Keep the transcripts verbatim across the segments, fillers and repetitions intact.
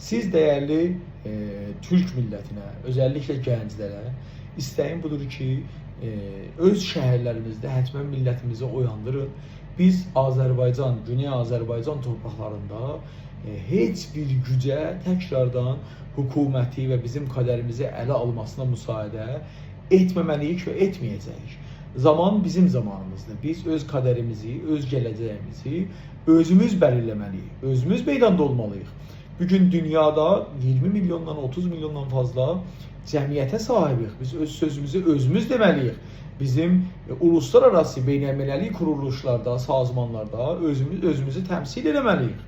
سیز دیرلی، ائ، تورک میللتینه، اؤزللیکله گنجلره ایسته‌ییم بودور کی، ائ، اؤز شهرلریمیزده حتماً میللتیمیزی اویاندیرین. بیز آذربایجان، گونئی آذربایجان تورپاقلاریندا، ائ، هئچ بیر گوجه تکراردان حکومتی و بیزیم کادریمیزی اله آلماسینا مساعده ائتمه‌مه‌لی‌ییک و ائتمه‌یه‌جه‌ییک. زامان بیزیم زامانیمیزدیر. بیز اؤز کادریمیزی، اؤز گله‌جه‌ییمیزی اؤزوموز بلیرله‌مه‌لی‌ییک، اؤزوموز میداندا اولمالی‌ییق. بو گون دونیادا اییرمی میلیوندان، اوتوز میلیوندان فاضلا جمعیته صاحیبیک. بیز اؤز سؤزوموزو اؤزوموز دئمه‌لی‌ییک. بیزیم، ائ، اولوسلارآراسی، بین‌المللی قورولوشلاردا، سازمانلاردا اؤزوموز، اؤزوموزو تمثیل ائله‌مه‌لی‌ییک.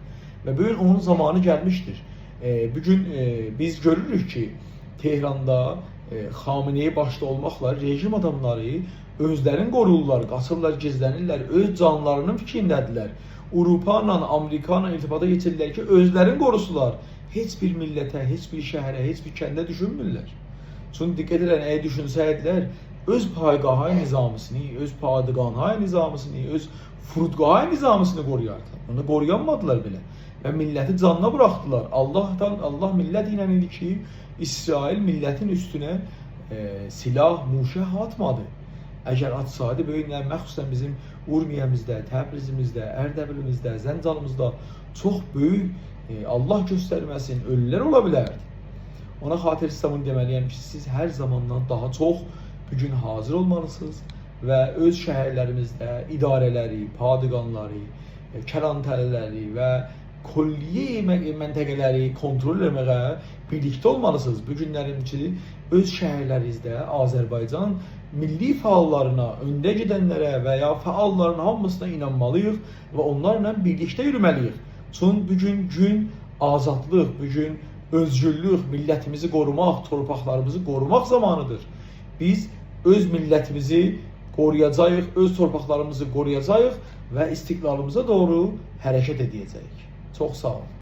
و بو گون اونون زامانی گلمیشدیر. ائ، بو گون، ائ، بیز گؤروروک کی، تهراندا، ائ، خامنه‌ای باشدا اولماقلا رژیم آداملاری اؤزلرینی قورویورلار، قاچیرلار، گیزله‌نیرلر، اؤز جانلارینین فیکرینده‌دیرلر. آوروپا ایله، آمریکا ایله ارتباطا کئچیرلر کی، اؤزلرینی قوروسونلار. هئچ بیر میللته، هئچ بیر شهره، هئچ بیر کنده دوشونمورلر. چونکی دقت ائدین، اگر دوشونسه‌یدیلر، اؤز پایگاه‌های نظامی‌سینی، اؤز پادگان‌های نظامی‌سینی، اؤز فرودگاه‌های نظامی‌سینی قورویاردی. اونو قورویانمادیلار بئله. و میللتی جانینا بوراخدیلار. آللاهدان، آللاه میللت ایله ایدی کی، اسرائیل میللتین اوستونه، ائ، سلاح، موشک آتمادی. اگر آتسایدی، بو گونلر مخصوصاً بیزیم اورمیه‌میزده، تبریزیمیزده، اردبیلیمیزده، زنجانیمیزدا چوخ بؤیوک، ائ، آللاه گؤسترمه‌سین، اؤلولر اولا بیلردی. اونا خاطیر سیزه بونو دئمه‌لی‌یم کی، سیز هر زاماندان داها چوخ بو گون حاضر اولمالیسینیز و اؤز شهرلریمیزده اداره‌لری، پادگانلاری، ائ، کرانتله‌لری و کلیه من-، منطقه‌لری کنترل ائتمه‌یه بیرلیکده اولمالیسینیز. بو گونلرین کی، اؤز شهرلرینیزده آذربایجان میللی فعاللارینا، اؤنده گئدنلره و یا فعاللارین هامیسینا اینانمالی‌ییق و اونلارلا بیرلیکده یورومه‌لی‌ییک. چون بو گون گون آزادلیق، بو گون اؤزگورلوک، میللتیمیزی قوروماق، تورپاقلاریمیزی قوروماق زامانیدیر. بیز اؤز میللتیمیزی قورویاجاغیق، اؤز تورپاقلاریمیزی قورویاجاغیق و استقلالیمیزا دوغرو حرکت ائده‌جه‌ییک. چوخ ساغ اولون.